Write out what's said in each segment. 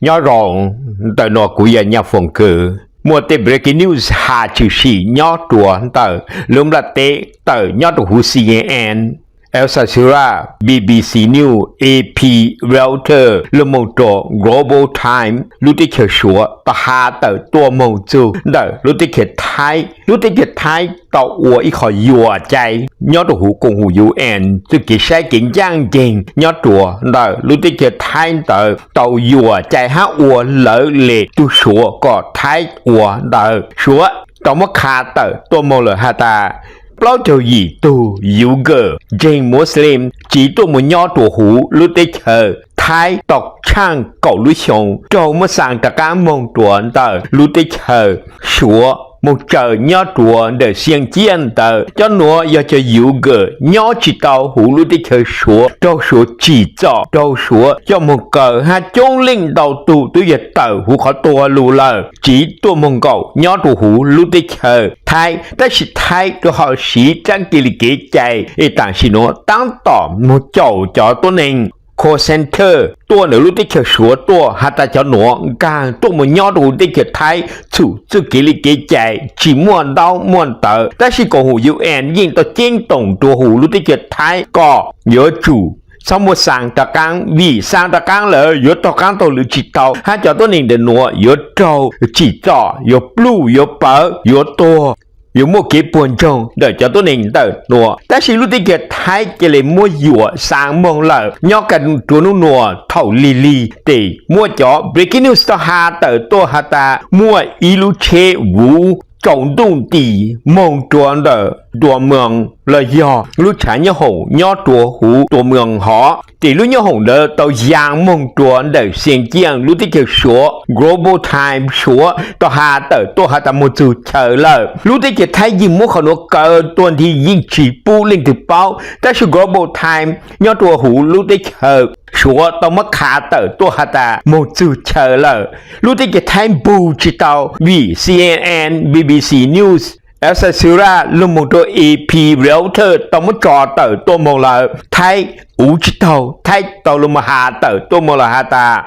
Nyob zoo, ntawm no kuv yog Nyaj Foom Kws. Muaj tej breaking news has tshwm sim nyob rua ntawm lub nplaj teb tawm nyob rua huv C N N, Al Jazeera, B B C News, A P, Reuters, lug moog rua Global Times, lub teb chaws Suav tau has tawm tuaj moog txug ntawm lub teb chaws Thaib. Lub teb chaws Thaib tau ua ib qho yuam cai nyob rua huv koom haum U N txuj kev saib kev ncaaj nceeg nyob rua ntawm lub teb chaws Thaib ntawd tau yuam cai hab ua lawv le tug Suav kom Thaib ua ntawd. Suav tau muab qha tawm tuaj moog lawm has tas plaub caug yim tug Uyghur ntseeg Muslim tsiv tuaj moog nyob rua huv lub teb chaws Thaib tau tshaaj kaum lub xyoo raug muab xaa rov qaab moog rua ntawm lub teb chaws Suav moog tsaws nyob rua ntawm Xia Ciaj ntawd. Cov nuav yog cov Uyghur nyob tsi tau huv lub teb chaws Suav, raug Suav tsim txom, raug Suav coj moog kaw hab coob leej ntau tug tub yog tawm huv qhov tuag lug lawm, tsiv tuaj moog nkaum nyob rua huv lub teb chaws Thaib. Tab sis Thaib tub ho siv tsaab kev li kev cai es tam sim nuav taab tom moog caum cov tuab neeg call center tuaj ntawm lub teb chaws Suav tuaj has tas cov nuav nkaag tuaj moog nyob rua huv teb chaws Thaib txhum txuj kev li kev cai, tsi muaj ntaub muaj ntawv. Tab sis koom haum U N yeej tau ceeb toom rua huv lub teb chaws Thaib kom yuav tsum txhob muab xaa rov qaab, vim xaa rov qaab lawm yuav taug qaab taug lw tsi tau hab cov tuab neeg ntawm nuav yuav raug tsim txom, yuav pluj, yuav pawv, yuav tuag, yuav muaj kev puag ntsoog ntawm cov tuab neeg ntawm nuav. Tab sis lub teb chaws Thaib ca le muab yuam xaa moog lawm. Nyob kag rua nub nuav thaum lig lig tes muaj cov breaking news tau has tawm tuaj has tas muaj ib lub tsheb vuv tsaus ntuj nti moog rua ntawm Tuam Moos los yog lub tshaav nyob hoom nyob rua huv Tuam Moos hov, tes lub nyob hoom ntawd tau yaa moog rua ntawm Xia Ciaj lub teb chaws Suav. Global Times Suav tau has tawm tuaj has tas moog txug chaw lawm. Lub teb chaws Thaib yeej muab qhov nuav kaw tuaj nthi yeej tsi pub leej twg paub, tab sis Global Times nyob rua huv lub teb chaws Suav tau muab qha tawm tuaj has tas moog txug chaw lawm. Lub teb chaws Thaib npug tsi tau vim C N N, B B C News, Al Jazeera lug moog rua A P, Reuters tau muab tso tawm tuaj moog lawm. Thaib uv tsi taug, Thaib tau lug moog has tawm tuaj moog lawm has tas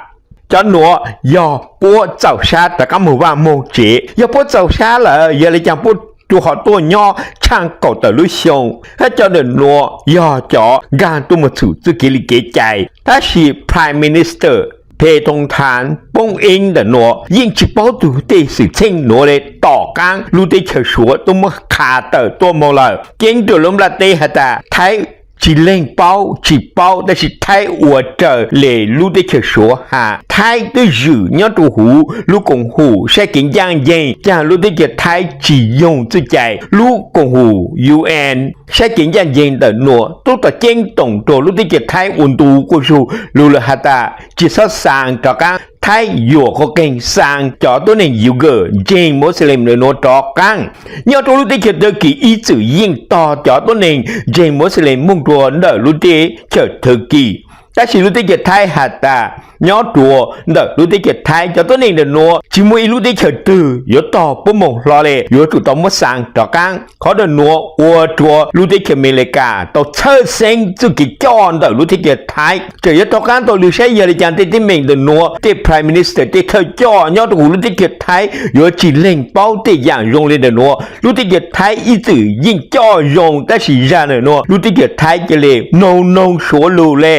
cov nuav yog puab txaus sab rov qaab moog vaaj moog tsev. Yog puab txaus sab lawm, yog le caag puab rua qhov tuaj nyob tshaaj kaum tawm lub xyoo? Hab cov ntawm nuav yog cov nkaag tuaj moog txhum txuj kev li kev cai. Tab sis Prime Minister Phe Thoo Than poob eeb ntawm nuav yeej tsi paub tug tej xwm txheej nuav le, tom qaab lub teb chaws Suav tub muab qha tawm tuaj moog lawm. Ceeb rua lub nplaj teb has tas Thaib tsi leeg paub tsi paub, tab sis Thaib ua raws le lub teb chaws Suav has. Thaib twb zwm nyob rua huv lub koom haum saib kev ncaaj nceeg, caag lub teb chaws Thaib tsi yoog txuj cai. Lub koom haum U N saib kev ncaaj nceeg ntawm nuav tub tau ceeb toom rua lub teb chaws Thaib ua ntu quas zug lug lawm has tas tsi xob xaa rov qaab. Thaib yuam quas qeeg xaa cov tuab neeg Uyghur ntseeg Muslim ntawm nuav rov qaab. Nyob rua lub teb chaws Turkey ib txwm yeej tog cov tuab neeg ntseeg Muslim moog rua ntawm lub teb chaws Turkey. Tab sis lub teb chaws Thaib has tas nyob rua ntawm lub teb chaws Thaib cov tuab neeg ntawm nuav tsi muaj ib lub teb chaws twg yuav tog puab moog hlo le, yuav tsum tau muab xaa rov qaab. Qhov ntawm nuav ua rua lub teb chaws Amelikas tau txhawj xeeb txuj kev coj ntawm lub teb chaws Thaib. Tseem yuav taug qaab taug lw saib yog le caag tej teeb meem ntawm nuav, tej Prime Minister, tej thawj coj nyob rua huv lub teb chaws Thaib yuav tsi leeg paub tej yaam zoo le ntawm nuav. Lub teb chaws Thaib ib txwm yeej coj zoo, tab sis zag ntawm nuav lub teb chaws Thaib ca le noog noog Suav lug le.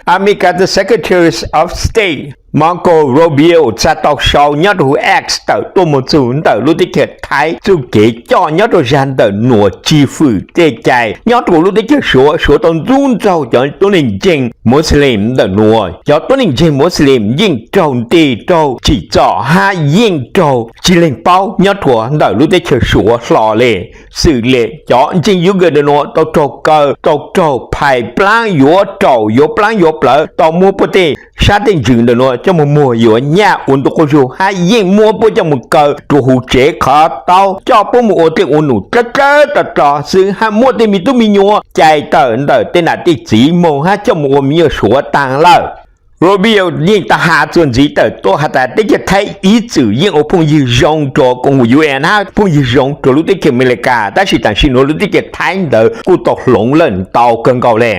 Amelikas tus Secretary of State Marco Rubio txhaj tau sau nyob rua huv X tawm tuaj moog txug ntawm lub teb chaws Thaib txuj kev coj nyob rua zag ntawm nuav tsi fwm tej cai nyob rua lub teb chaws Suav. Suav tau ntxub ntxaug cov tuab neeg ntseeg Muslim ntawm nuav. Cov tuab neeg ntseeg Muslim yeej raug nteg, raug tsim txom hab yeej raug tsi leeg paub nyob rua ntawm lub teb chaws Suav hlo le. Xwm le cov ntseeg Uyghur ntawm nuav tau raug kaw, tau raug phais plaab yuav raum, yuav plaab yuav plawv, tau muab puab tej sab tej ntsws ntawm nuav coj moog muag yuav nyaj ua ntu quas zug hab yeej muab puab coj moog kaw rua huv tsev qhov taub, coj puab moog ua tej ua num dlawb dlawb rog rog xwb hab muab tej me tub me nyuam cais tawm ntawm tej nam tej txiv moog hab coj moog ua me nyuam Suav taag lawm. Rubio yeej tau has txuas ntxiv tawm tuaj has tas teb chaws Thaib ib txwm yeej ua phooj ywg zoo rua koom haum UN hab phooj ywg zoo rua lub teb chaws Amelikas, tab sis tam sim nuav lub teb chaws Thaib ntawd kuj tau hloov lawm ntau kawg nkaus le.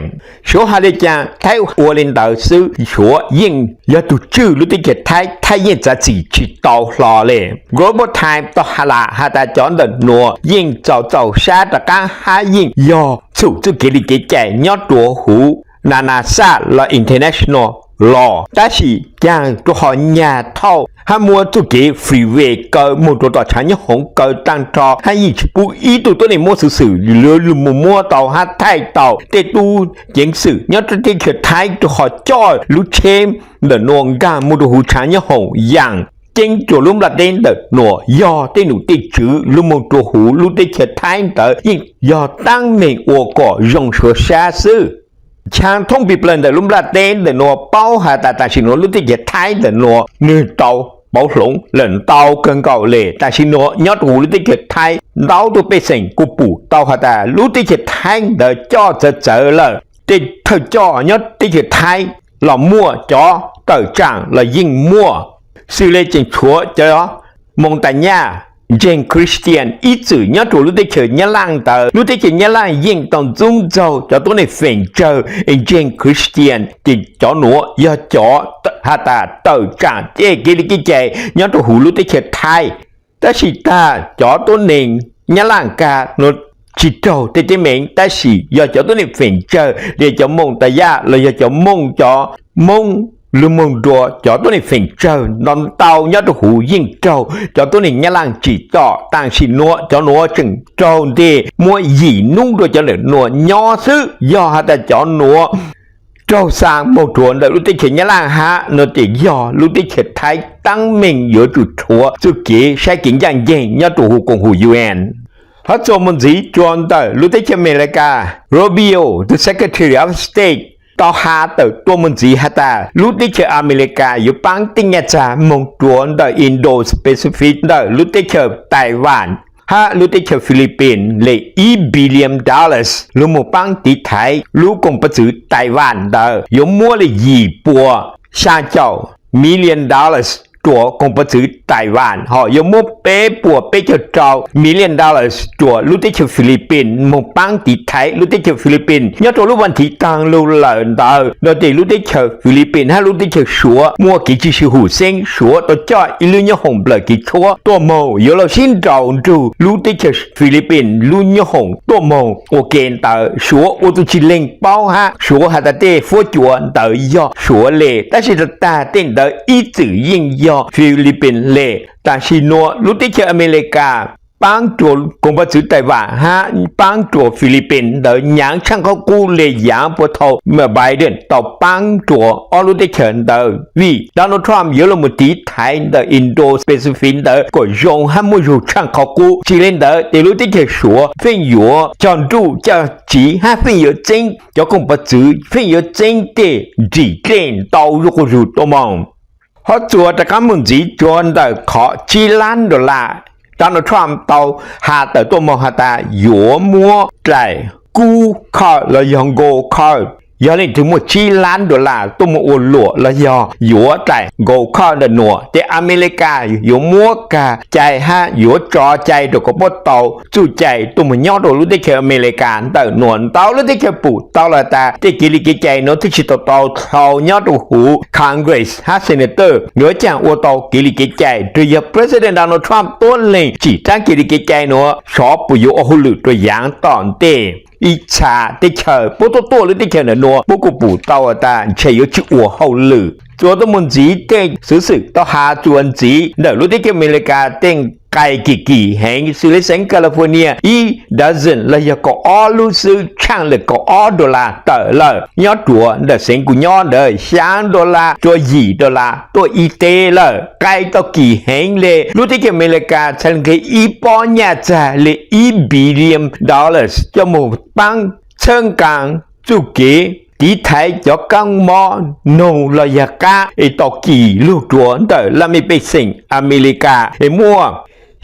Suav has le caag Thaib ua le ntawd xwb, Suav yeej yog tug tswj lub teb chaws Thaib, Thaib yeej txav txim tsis tau hlo le. Global Times tau has lam has tas cov ntawm nuav yeej txaus txaus sab rov qaab hab yeej yog txhum txuj kev li kev cai nyob rua huv na na xaj los international law, tab sis caag rua ho nyag thauj hab muab txuj kev freeway kaw moog rua tom tshaav nyob hoov kaw taag nrho hab yeej tsis pub ib tug tuab neeg muab xwm xwm lug moog muab tau hab thaij tau tej tub ceev xwm nyob rua teb chaws Thaib rua ho coj lub tsheb ntawm nuav nkaag moog rua huv tshaav nyob hoov yaam ceeb rua lub nplaj teb ntawm nuav yog tej num tej tswv lug moog rua huv lub teb chaws Thaib ntawd yeej yog taab meeg ua kom zoo suav sab xwb. Tshaav thoob pis plawg ntawm lub nplaj teb ntawm nuav paub has tas tam sim nuav lub teb chaws Thaib ntawm nuav nwg tau pauv hloov lawm ntau kawg nkaus le. Tam sim nuav nyob rua huv lub teb chaws Thaib ntau tug pej xeem kuj pum tau has tas lub teb chaws Thaib ntawd coj txawv txawv lawm. Tej thawj coj nyob teb chaws Thaib los muaj, cov tawm tsaam los yeej muaj, xws le tseem tshuav cov Moos Tais Nyaj, James Christian ib txwm nyob rua lub teb chaws Nyab Laaj ntawd. Lub teb chaws Nyab Laaj yeej tau ntxub ntxaug cov tuab neeg feem tsawg James Christian, ces cov nuav yog cov has tas tawm tsaam tej kev li kev cai nyob rua huv lub teb chaws Thaib. Tab sis tag cov tuab neeg Nyab Laaj kag nuav tsis raug tej teeb meem, tab sis yog cov tuab neeg feem tsawg le cov Moos Tais Nyaj los yog cov Moos, cov Moob lug moog rua cov tuab neeg feem tsawg ntau ntau nyob rua huv yeej raug cov tuab neeg Nyab Laaj tsim txom. Tam sim nuav cov nuav tseem raug nteg muab yim nub rua cov ntawm nuav nyob xwb. Yog has tas cov nuav raug xa moog rua ntawm lub teb chaws Nyab Laaj hab nuav ces yog lub teb chaws Thaib taab meeg yuav tsum rhuav txuj kev saib kev ncaaj nceeg nyob rua huv koom haum UN. Hab txuas moog ntxiv rua ntawm lub teb chaws Amelikas, Rubio, the Secretary of State, tau has tawm tuaj moog ntxiv has tas lub teb chaws Amelikas yuav paab tej nyaj txag moog rua ntawm Indo-Pacific ntawm lub teb chaws Taiwan hab lub teb chaws Philippines le ib billion dollars lug moog paab tiv thaiv lub koom pov txwv Taiwan ntawd. Yuav muab le yim puas xyaa caum million dollars rua koom pov txwv Taiwan, ho yuav muab peb puas peb caug rau million dollars rua lub teb chaws Philippines moog paab tiv thaiv lub teb chaws Philippines. Nyob rua lub vas thiv taag lug lawm ntawd nuav ces lub teb chaws Philippines hab lub teb chaws Suav muaj kev tsi sib hum xeeb. Suav tau coj ib lub nyoob hoom nplawm kev tshuab tuaj moog yuav luag sib nraus nrug lub teb chaws Philippines lub nyoob hoom tuaj moog ua ke ntawd. Suav ua tug tsis leeg paub hab Suav has tas tej fuab cua ntawd yog Suav le, tab sis tag tag tej ntawd ib txwm yeej yog Philippines le. Tam sim nuav lub teb chaws Amelikas paab rua koom pov txwv Taiwan hab paab rua Philippines ntawd nyaav tshaaj qhov qub le yaav puag thaum Biden tau paab rua ob lub teb chaws ntawd, vim Donald Trump yuav lug moog tiv thaiv ntawm Indo-Pacific ntawd kom zoo hab muaj zug tshaaj qhov qub. Tsis le ntawd ces lub teb chaws Suav feej yuav cog nruj cog tsiv hab feej yuav txeeb cov koom pov txwv, feej yuav txeeb tej nrim dlej ntau zuj quas zug tuaj moog. Hab txuas rov qaab moog ntxiv rua ntawm qhov tsib lab dollar, Donald Trump tau has tawm tuaj moog has tas yuav muab dlaim kub khawj los yog gold khawj. Yog leej twg muaj tsib lab dollar tuaj moog ua luam los yog yuav dlaim gold khawj ntawm nuav ces Amelikas yuav muab kag cai hab yuav tso cai rua kom puab tau txuj cai tuaj moog nyob rua lub teb chaws Amelikas ntawm nuav. Ntau lub teb chaws pum tau lawm tas tej kev li kev cai nuav twb tsis tau tau dhau nyob rua huv Congress hab Senator yuav caag ua tau kev li kev cai, rua yog President Donald Trump tuab leeg tsim raab kev li kev cai nuav sov puas yuav ua hauj lwm rua yaav tom ntej. Ib txha teb chaws puab tuaj tuaj lub teb chaws ntawm nuav puab kuj pum tau tas ntshe yuav tsi ua hauj lwm. Txuas tuaj moog ntxiv tej xuv xwm tau has txuas ntxiv ntawm lub teb chaws Amelikas tej nqai kim kim heev, xws le xeev California ib dozen los yog kaum ob lub xwb tshaaj le kaum ob dollar tawm lawm. Nyob rua ntawm xeev kuv nyob ntawd xyaa dollar rua yim dollar tuaj ib teb lawm, nqai tau kim heev le. Lub teb chaws Amelikas txhad le nqeg ib pob nyaj txag le ib billion dollars coj moog paab txhawb nqaa txuj kev tiv thaiv cov kaab mob noog los yog qaab es tau kis lug rua ntawm laj mej pej xeem Amelikas es muaj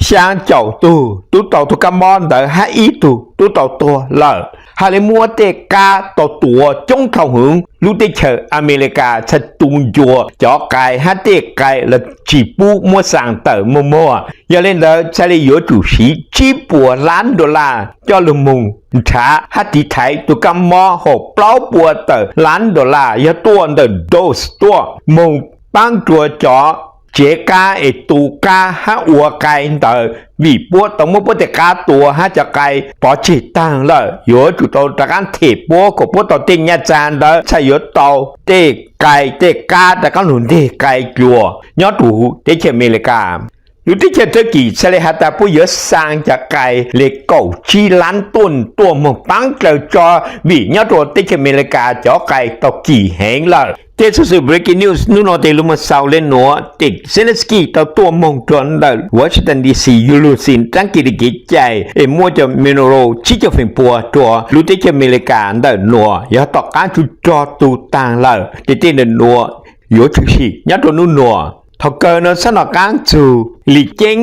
xyaa caum tug tub tau tug kaab mob ntawd hab ib tug tub tau tuag lawm. hais li muab tej qab tau tua coob dhau heev. Lub teb chaws Amelikas txhaj tu ncua cov qai hab tej qai los tsis pub muab xaa tawm muag muag. Yog li ntawd txhaj li yuav tsum siv tsib puas lab dollar coj lug moog nrhav hab tiv thaiv tus kab mob hauv plaub puas tawm lab dollar yog tuaj ntawm Dose tuaj moog paab rua cov tsev qab es tu qab hab ua qai ntawd, vim puab tau muab puab tej qab tua hab cov qai pov tseg taag lawm. Yuav tsum tau rov qaab them puab kom puab tau tej nyaj txag ntawd txhaj yuav tau tej qai tej qab rov qaab lug nteg qai dlua nyob rua teb chaws Amelikas. Lub teb chaws Turkey txhaj li has tas puab yuav xaa cov qai le kaum tsib lab tuaj tuaj moog paab dlawg tso, vim nyob rua teb chaws Amelikas cov qai tau kim heev lawm. Tej xuv xwm breaking news nub nua tes lug moog xaus le nuav, tim Zelensky tau tuaj moog rua ntawm Washington D C yug lug xim taab kis le kev cai es muab cov mineral tsib caug feem pua rua lub teb chaws Amelikas ntawm nuav yog tom qaab tsuj rog tug taag lawm. Tes tej ntawm nuav yuav tshwm sim nyob rua nub nuav. Thaus kawg nuav xab nom qaab txug Lis Ceeb.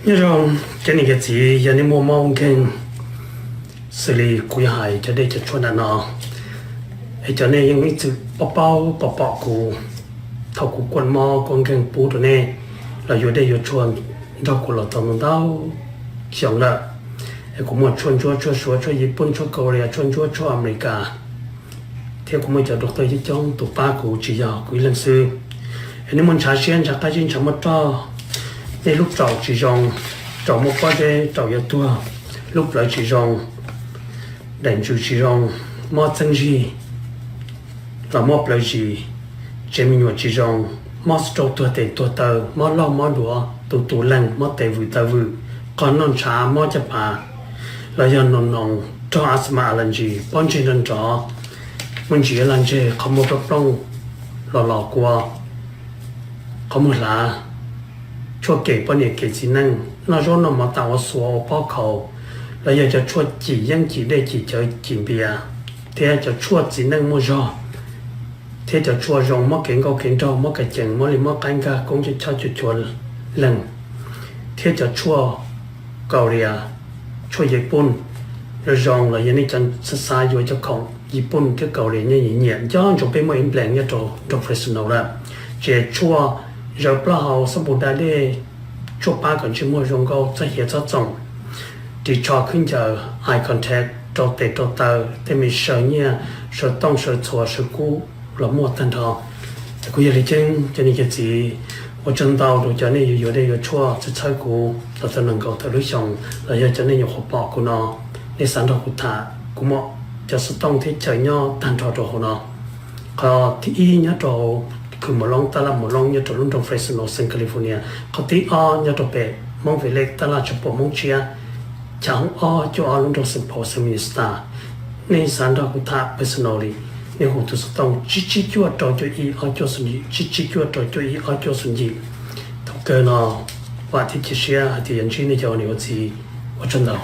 Nyob zoo cov niam cov txiv, yog nej muaj mob nkeeg xws li kuv yog hais cov dej cov tshuaj ntawm no, es cov nej yeej ib txwm paub paub pom pom kuv thaum kuv kuaj mob kuaj nkeeg pub rua nej los yuav dej yuav tshuaj nrog kuv los tau ntau xyoo lawm. Es kuv muaj tshuaj ntsuab tshuaj suav tshuaj Yiv Pooj tshuaj Kaus Lias tshuaj ntsuab tshuaj Amelikas, thiab kuv muaj cov doctor coob coob tus pab kuv tsis yog kuv ib leeg xwb. Es nej muaj ntshav siab ntshav qab zib ntshav muaj roj, nej lub raum tsis zoo, raum muaj pob zeb raum yuav tuag, lub plawv tsis zoo, daim ntsws tsis zoo, mob txeeb zig los mob plawv zis, tsev me nyuam tsis zoo, mob stroke tuag tes tuag taw, mob laug mob duav tus tus leeg, mob tes vwm taw vwm, qog noj ntshav mob caj pas, los yog noos noos rog asthma allergy, pob ntseg nrov nrov, muaj ntsis lag ntseg, qhov muag plooj plooj los los kua, qhov muag hlav, tshuaj kem poj niam kem txiv neej, noj zaub noj mov tas ua xuav ua pob khaus, los yog cov tshuaj cim yeeb cim dej cim cawv cim npias, thiab cov tshuaj txiv neej muaj zog, thiab cov tshuaj zoo mob kev nkauj kev nraug, mob kas cees, mob li mob qaib nkag koob coj choj cua chua leeg, thiab cov tshuaj Kaus Lias, tshuaj Yiv Pooj, zoo zoo los yog nej cov xav xav yuav cov khoom Yiv Pooj thiab Kaus Lias nyob nyiam nyiam, nco ntsoov peb muaj ib nplees nyob rau nroog Fresno lawm. Ces tshuaj zawv plaub hau, xab npum da dej, tshuaj pab kom ntsej muag zoo nkauj, txhob hiav txhob txoom, ris tsho khwb ncaws, eye contact, rau tes rau taw, tej me saw nyiaj, saw tooj saw txhuas saw kub los muaj tag nrho. Es kuv yog Lis Ceeb, cov niam cov txiv, ua tsaug ntau rau cov nej yuav yuav dej yuav tshuaj txhawb txhawb kuv los tau nees nkaum tawm lub xyoo, los yog cov nej nyuam qhuav pom kuv no, nej xav nrog kuv tham, kuv muaj cov xov tooj thiab chaw nyob tag nrho rau hauv no. Qhov thib ib nyob rau Khw Mos Loob, tab laj Mos Loob nyob rau lub nroog Fresno, xeev California. Qhov thib ob nyob rau pem Hmoob Vim Lej, tab laj Tshav Puam Hmoob Tshiab, chav hoob ob cuaj ob lub nroog Saint Paul, xeev Minnesota. Nej xav nrog kuv tham personally, nej hu tus xov tooj tsib tsib cuaj rau cuaj ib ob cuaj xoom yim, tsib tsib cuaj rau cuaj ib ob cuaj xoom yim. Thaum kawg no, vam thiab cia siab hais tias yuav ntsib nej cov niam ua txiv. Ua tsaug ntau.